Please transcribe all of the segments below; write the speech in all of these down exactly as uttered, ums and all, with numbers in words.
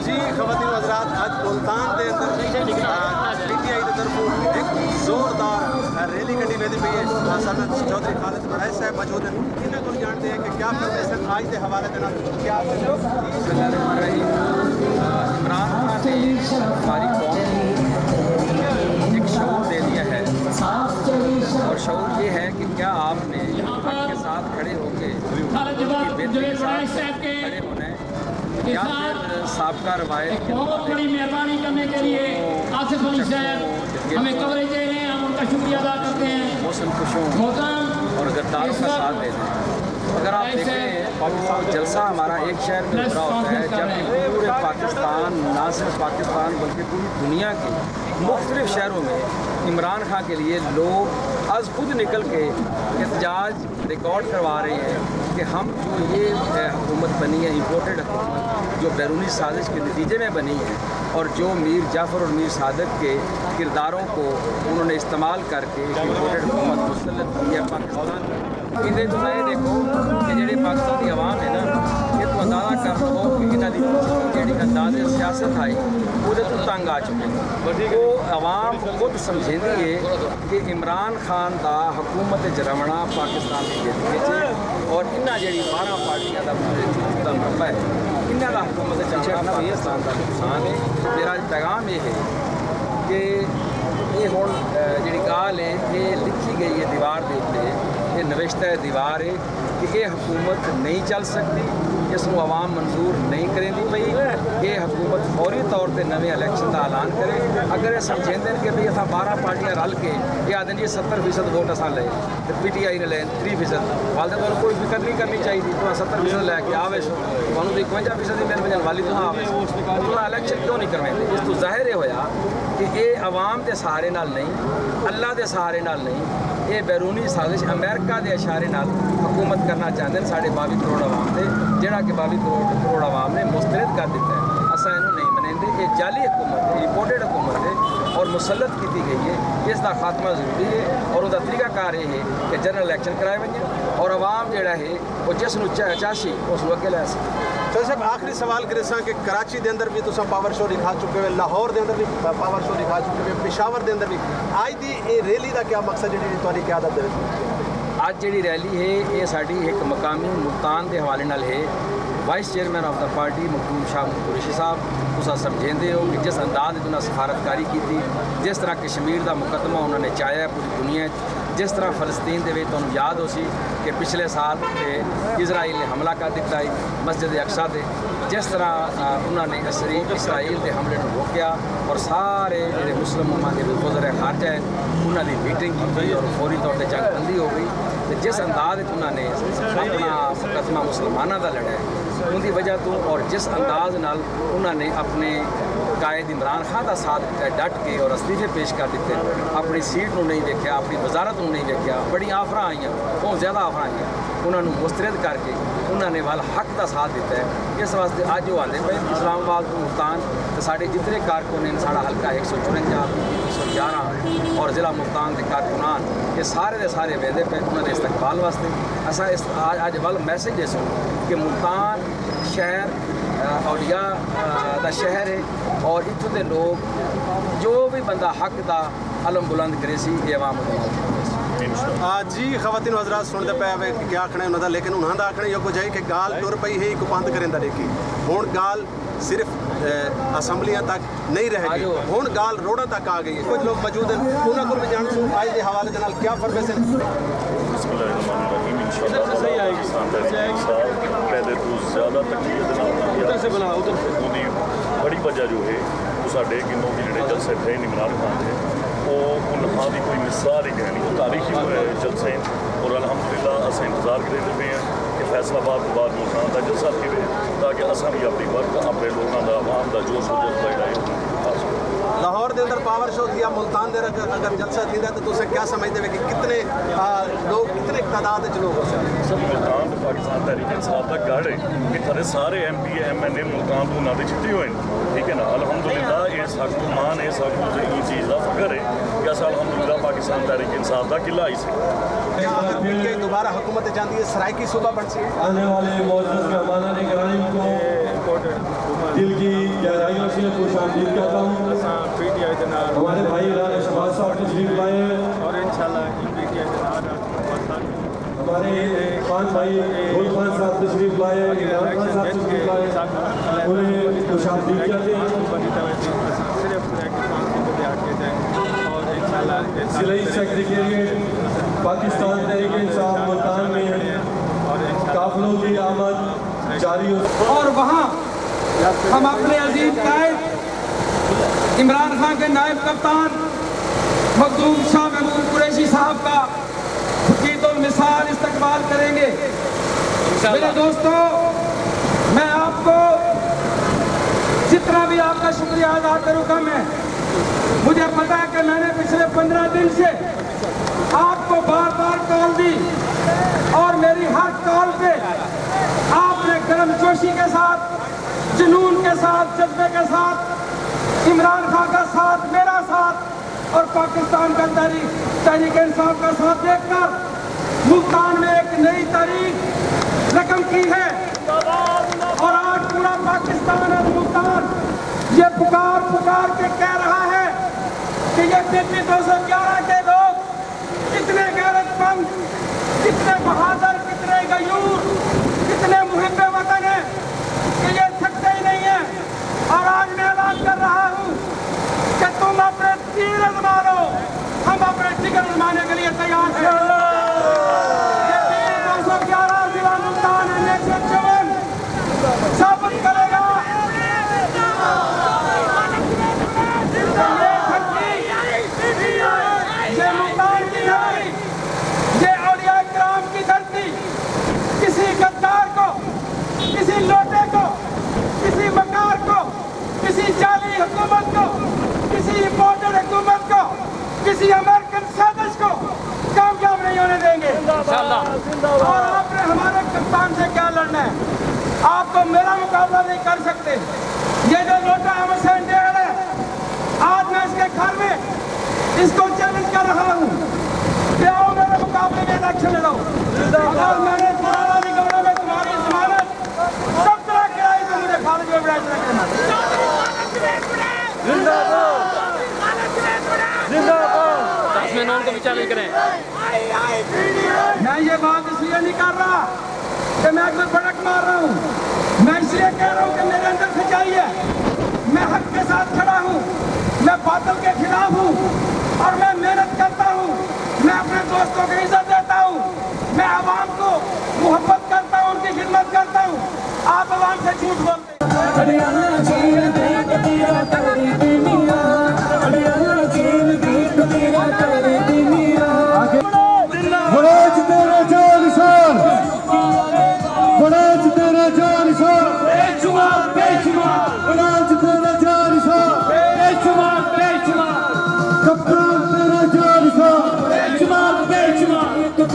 جی خواتین و حضرات، اڄ ملتان دے اندر، آ، پی ٹی آئی دی طرفوں ہک زوردار، آ، ریلی کڈھی ویندی پئی ہے۔ آ، ساݙے نال چوہدری خالد قریش صاحب موجود ہن، انہاں کول ڄاݨدے ہیں کہ کیا فرمیسن اڄ دے حوالے دے نال کیا۔ بسم اللہ الرحمن الرحیم۔ عمران خان نے ہماری قوم کو ایک شعور دے دیا ہے، اور شعور یہ ہے کہ کیا آپ نے حق کے ساتھ کھڑے ہو کے، خالد جواد، بہتری کے ساتھ کھڑے ہونا ہے، یا پھر سابقہ روایت کے بہت بڑی مہربانی کرنے کے لیے آصف علی صاحب ہمیں کوریج دے رہے ہیں، ہم ان کا شکریہ ادا کرتے ہیں۔ محسن کشوں اور غداروں کا ساتھ دے دیں۔ اگر آپ دیکھیں تو جلسہ ہمارا ایک شہر میں ہو رہا ہوتا ہے، جبکہ پورے پاکستان، نہ صرف پاکستان بلکہ پوری دنیا کے مختلف شہروں میں عمران خان کے لیے لوگ از خود نکل کے احتجاج ریکارڈ کروا رہے ہیں کہ ہم جو یہ، اے، حکومت بنی ہے، امپورٹڈ حکومت، جو بیرونی سازش کے نتیجے میں بنی ہے، اور جو میر جعفر اور میر صادق کے کرداروں کو انہوں نے استعمال کر کے ایک امپورٹڈ حکومت مسلط کی ہے پاکستان۔ ایندے توں اے ݙیکھو کہ جیڑھے پاکستان دی عوام ہے نا، ایہ توں اندازہ کر لو کہ انہاں دی جیڑھی انداز سیاست ہئی، اوندے توں تنگ آ چکے۔ او عوام خود سمجھیندی ہے کہ عمران خان دا حکومت اچ رہوݨا پاکستان دی جیت وچ ہے، اور انہاں جیڑھی بارہاں پارٹیاں دا پورے جھوٹ دا مربع ہے، انہاں دا حکومت اچ آوݨا پاکستان دا نقصان ہے۔ میرا پیغام یہ ہے کہ یہ ہن، اے، جیڑھی ڳالھ ہے، یہ لکھی گئی ہے دیوار دے اتے، یہ نوشتہ ہے دیوار ہے کہ یہ حکومت نہیں چل سکتی، اس نوں عوام منظور نہیں کریندی پئی۔ یہ حکومت فوری طور تے نویں الیکشن دا اعلان کرے۔ اگر یہ سمجھیندے کہ بھئی اساں بارہ پارٹیاں رل کے، یہ آدھے جی ستر فیصد ووٹ اساں لے، تے پی ٹی آئی نے لے تریہہ فیصد، والدے تہاݙے کوئی فکر نہیں کرنی چاہیے، تہاں ستر فیصد لے کے آوے، تہاں دی اکوجا فیصد دی مہربانی والی تہاں آوے، تہاں الیکشن کیوں نہیں کرویندے؟ اس توں ظاہر یہ ہویا کہ یہ عوام دے سہارے نال نہیں، اللہ دے سہارے نال نہیں، یہ بیرونی سازش امریکہ دے اشارے نال حکومت کرنا چاہندے ہیں ساڈے باوی کروڑ عوام دے، جڑا کہ باوی کروڑ، کروڑ عوام نے مسترد کر دیتا ہے۔ اساں اینوں نہیں منیندے، یہ جعلی حکومت ہے، امپورٹڈ حکومت ہے اور مسلط کیتی گئی ہے۔ اس دا خاتمہ ضروری ہے اور اس دا طریقہ کار یہ ہے کہ جنرل الیکشن کرائے ونجے اور عوام جڑا ہے وہ جس نوں چا-، چاہسی، اس نوں اگے لے سی۔ سر صاحب، آخری سوال کریساں کہ کراچی دے اندر بھی تساں پاور شو دکھا چکے ہوئے، لاہور دے اندر بھی پاور شو دکھا چکے ہوئے، پشاور دے اندر بھی، اج دی اے ریلی دا کیا مقصد جڑی تہاݙی قیادت دے وچ؟ اج جڑی ریلی ہے، یہ ساڈی ایک مقامی ملتان دے حوالے نال ہے۔ Vice chairman of the party Makhdoom Shah Qureshi sahib, تساں سمجھیندے ہو کہ جس انداز وچ انہاں سفارت کاری کیتی، جس طرح کشمیر دا مقدمہ انہاں نے چایا ہے پوری دنیا وچ، جس طرح فلسطین دے وچ تہاݙوں یاد ہوسی کہ پچھلے سال اتھے اسرائیل نے حملہ کر ݙتا ہے مسجد اقصیٰ تے، جس طرح، آ، انہاں نے اسری-، اسرائیل دے حملے نوں روکیا اور سارے جڑے مسلم امہ دے وزرائے خارجہ ہیں، انہاں دی میٹنگ کیتی اور فوری طور تے جنگ بندی ہو گئی۔ تے جس انداز وچ انہاں نے اپݨا مقدمہ مسلماناں دا لڑیا ہے، ان دی وجہ توں، اور جس انداز نال انہاں نے اپݨے قائد عمران خان دا ساتھ ݙتا ہے، ڈٹ کے اور استعفے پیش کر ݙتے، اپݨی سیٹ نوں نہیں ویکھیا، اپݨی وزارت نوں نہیں ویکھیا، بڑی آفراں آئیاں، بہت زیادہ آفراں آئیاں، انہاں نوں مسترد کر کے انہاں نے ول حق دا ساتھ ݙتا ہے۔ اس واسطے اج وہ آندے پئے اسلام آباد توں ملتان، تے ساڈے جتنے کارکن ہیں، ساڈا حلقہ ایک سو چرنجا، ایک سو گیارہ اور ضلع ملتان دے کارکنان، یہ سارے دے سارے ویندے پئے انہاں دے استقبال واسطے۔ اساں اس، اج، اج ول میسج ݙیسوں کہ ملتان شہر، آ، اولیاء، آ، دا شہر ہے اور اتھوں دے لوگ جو بھی بندہ حق دا علم بلند کریسی، یہ عوام دے نال کریسی۔ آ، جی، خواتین و حضرات سݨدے پئے ہوے کہ کیا آکھݨا ہے انہاں دا، لیکن انہاں دا آکھݨا یہ کچھ ہے کہ ڳالھ ٹر پئی ہے، ایکوں بند کریندا ݙیکھی۔ ہݨ ڳالھ صرف، اے، اسمبلیاں تک نہیں رہ ڳئی، ہݨ ڳالھ روڈاں تک آ ڳئی ہے۔ کچھ لوگ موجود ہیں، انہاں کول وی ڄاݨسوں اڄ دے حوالے دے نال کیا فرمیسن۔ بسم اللہ الرحمن الرحیم۔ انشاءاللہ پاکستان تحریک انصاف پہلے توں زیادہ تقویت دے نال، ادھر سے بنا، ادھر سے۔ اوندی بڑی وجہ جو ہے، وہ ساڈے کنوں کہ جڑے جلسے تھئے عمران خان دے، وہ انہاں دی کوئی مثال ہی کائنی، وہ تاریخی جلسے ہیں۔ اور الحمدللہ اساں انتظار کریندے پئے ہیں کہ فیصل آباد توں بعد ملتان دا جلسہ تھیوے، تاکہ اساں بھی اپݨی ورک، اپݨے لوکاں دا، عوام دا جوش و جذبہ جڑا ہے، وہ ڈھا سکوں۔ لاہور دے اندر پاور شو تھیا، ملتان دے اگر، اگر جلسہ تھیندا ہے تو تساں کیا سمجھدے ہو کہ کتنے، آ، لوگ، کتنے تعداد وچ لوگ ہو سکدے؟ سر، ملتان تو پاکستان تحریک انصاف دا گڑھ ہے، اتھاں دے سارے ایم پی اے، ایم این اے ملتان توں انہاں دے جتے ہوئے ہیں، ٹھیک ہے نا؟ الحمدللہ، یہ ساکوں مان ہے، ساکوں ایں چیز دا فخر ہے کہ اساں الحمدللہ پاکستان تحریک انصاف دا قلعہ ہی سے۔ کیا اگر پی ٹی آئی دوبارہ حکومت اچ آندی ہے، سرائیکی صوبہ بݨسی؟ آنے والے معزز مہمانان کرام کو دل کی خوش آمدید کہتا ہوں۔ اساں پی ٹی آئی دے نال ہمارے بھائی رانا شہباز صاحب تشریف لائے ہیں۔ اور انشاءاللہ پی ٹی آئی دے نال ہمارے خان بھائی، گل خان صاحب تشریف لائے ہیں، عمران خان صاحب تشریف لائے ہیں، انہیں خوش آمدید کہتے ہیں۔ ضلعی سیکرٹریٹ پاکستان تحریک انصاف ملتان میں قافلوں کی آمد جاری ہو۔ اور وہاں ہم اپنے عظیم قائد عمران خان کے نائب کپتان مخدوم شاہ محمود قریشی صاحب کا حقیقت المثال استقبال کریں گے۔ میرے دوستو، میں آپ کو جتنا بھی آپ کا شکریہ ادا کروں کم ہے۔ مجھے پتا ہے کہ میں نے پچھلے پندرہ دن سے آپ کو بار بار کال دی اور میری ہر کال پہ آپ نے گرم جوشی کے ساتھ، جنون کے ساتھ، جذبے کے ساتھ عمران خان کا ساتھ، میرا ساتھ اور پاکستان کا تحریک، تحریک انصاف کا ساتھ دیکھ کر ملتان میں ایک نئی تاریخ رقم کی ہے اور آج پورا پاکستان اور ملتان یہ پکار پکار کے کہہ رہا ہے کہ یہ پی پی دو سو گیارہ کے لوگ کتنے غیرت مند، کتنے بہادر، کتنے غیور، کتنے محب وطن ہیں کہ یہ تھکتے ہی نہیں ہیں۔ اور آج میں اعلان کر رہا ہوں کہ تم اپنے تیر آزما لو، ہم اپنے جگر آزمانے کے لیے تیار ہیں۔ یہ پی پی دو سو گیارہ ضلع ملتان این ایس ایچ ون ثابت کرے گا۔ یہ ملتان کی دھرتی، یہ اولیاء کرام کی دھرتی، کسی غدار کو، کسی لوٹے کو، کسی مکار کو، کسی جعلی حکومت کو، کسی امپورٹڈ حکومت کو، کسی امریکن سازش کو کامیاب نہیں ہونے دیں گے۔ اور آپ نے ہمارے کپتان سے کیا لڑنا ہے؟ آپ تو میرا مقابلہ نہیں کر سکتے۔ یہ جو لوٹا احمد حسین ڈیہڑ ہے، آج میں اس کے گھر میں اس کو چیلنج کر رہا ہوں کہ آؤ میرے مقابلے میں الیکشن لڑو۔ اگر میں نے تمہارا نہیں لڑا، میں تمہاری ضمانت سب طرح کرائی تو مجھے خالد میں بڑا اتنا کرنا۔ زندہ باد۔ زندہ باد۔ دس میں نون کو بھی چیلنج کریں۔ میں یہ بات اس لیے نہیں کر رہا کہ میں کوئی بڑک مار رہا ہوں، میں اس لیے کہہ رہا ہوں کہ میرے اندر سچائی ہے، میں حق کے ساتھ کھڑا ہوں، میں باطل کے خلاف ہوں اور میں محنت کرتا ہوں، میں اپنے دوستوں کو عزت دیتا ہوں، میں عوام کو محبت کرتا ہوں، ان کی خدمت کرتا ہوں۔ آپ عوام سے جھوٹ بولتے ہیں۔ بلوچ تیرا جان سال، بلوچ تیرا جان سال، بلوچ تیرا جان سال، کپتان تیرا جان سال،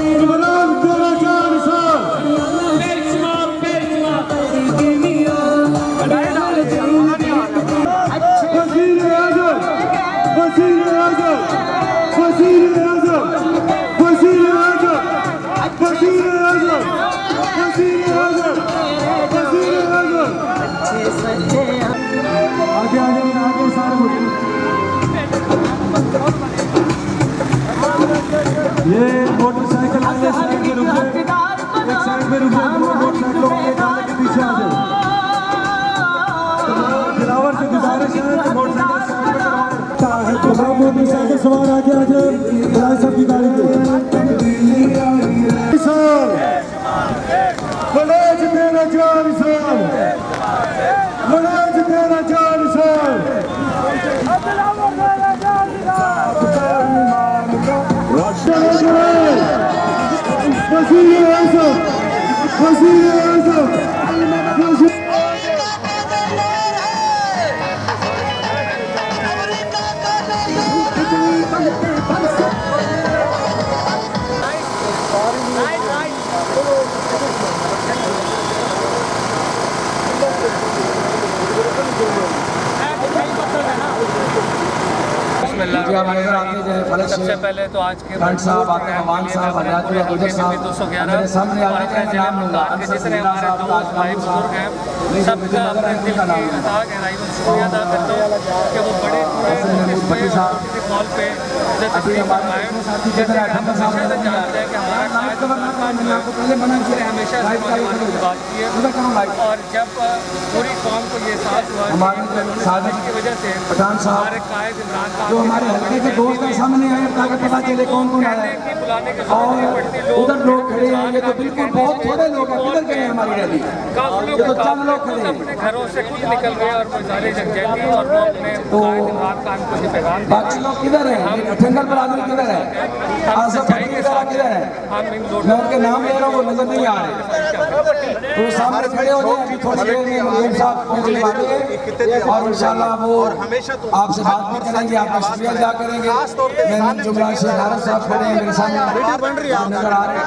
عمران تیرا جان سال۔ وزیر اعظم، وزیر اعظم، وزیر اعظم، وزیر اعظم، وزیر اعظم، وزیر اعظم، وزیر اعظم۔ آگے، آگے، آگے سارے۔ یہ موٹر سائیکل والے سائیکل پہ رکے۔ ایک سائیڈ پہ رک جائیں، دونوں موٹر سائیکلوں والے کالے کے پیچھے آ جائیں۔ تو دلاور سے گزارش ہے کہ موٹر سائیکل سائیڈ پہ کروائیں۔ تمام موٹر سائیکل سوار آگے آ جائیں، بلائے صاحب کی گاڑی پہ۔ سر، بلوچ تیرا جان سر، بلوچ تیرا جان سر۔ وزیر اعظم، وزیر اعظم، وزیر بسم اللہ الرحمن الرحیم۔ سب سے پہلے تو آج کے فرنٹ صاحب، آطف اعوان صاحب، حیات اللہ گجر صاحب، میرے سامنے آ کے نام لوں گا، انصر سمیرہ صاحب، تاج محمود صاحب، سب کا اپنے دل کی اتاہ گہرائیوں سے شکریہ ادا کرتا ہوں کہ وہ بڑے پورے قسمے اور چھوٹی سی کال پہ مجھے تشریف فرمائے۔ جیسے کہ ہم ہمیشہ سے جانتے ہیں کہ ہمارا قائد عمران خان جو ہے، اس نے ہمیشہ سے نوجوانوں کی بات کی ہے، اور جب پوری قوم کو یہ احساس ہوا کہ ہماری سازش کی وجہ سے ہمارے قائد عمران خان جو ہمارے حلقے کے دوست ہیں، سامنے آئے تاکہ پتہ چلے کون کون آیا ہے۔ اور ادھر لوگ کھڑے ہیں، یہ تو بالکل بہت تھوڑے لوگ ہیں، کدھر گئے ہیں ہماری ریلی؟ یہ تو چند لوگ کھڑے ہیں۔ اپنے گھروں سے خود نکل گئے اور مظاہرے یکجہتی اور وہ اپنے تو قائد عمران خان کو یہ پیغام دے باقی لوگ کدھر ہیں؟ یہ ٹھنگل برادری کدھر ہے؟ آصف فقیر وغیرہ کدھر ہے؟ میں ان کے نام لے رہا ہوں، وہ نظر نہیں آ رہے۔ تو سامنے کھڑے ہو جائیں، ابھی تھوڑی دیر میں ملزم صاحب پہنچنے والے ہیں اور انشاءاللہ وہ آپ سے بات بھی کریں گے، آپ کا شکریہ ادا کریں گے۔ میں نے جملہ شیخ عارف صاحب کھڑے ہیں میرے سامنے، نظر آ رہے ہیں۔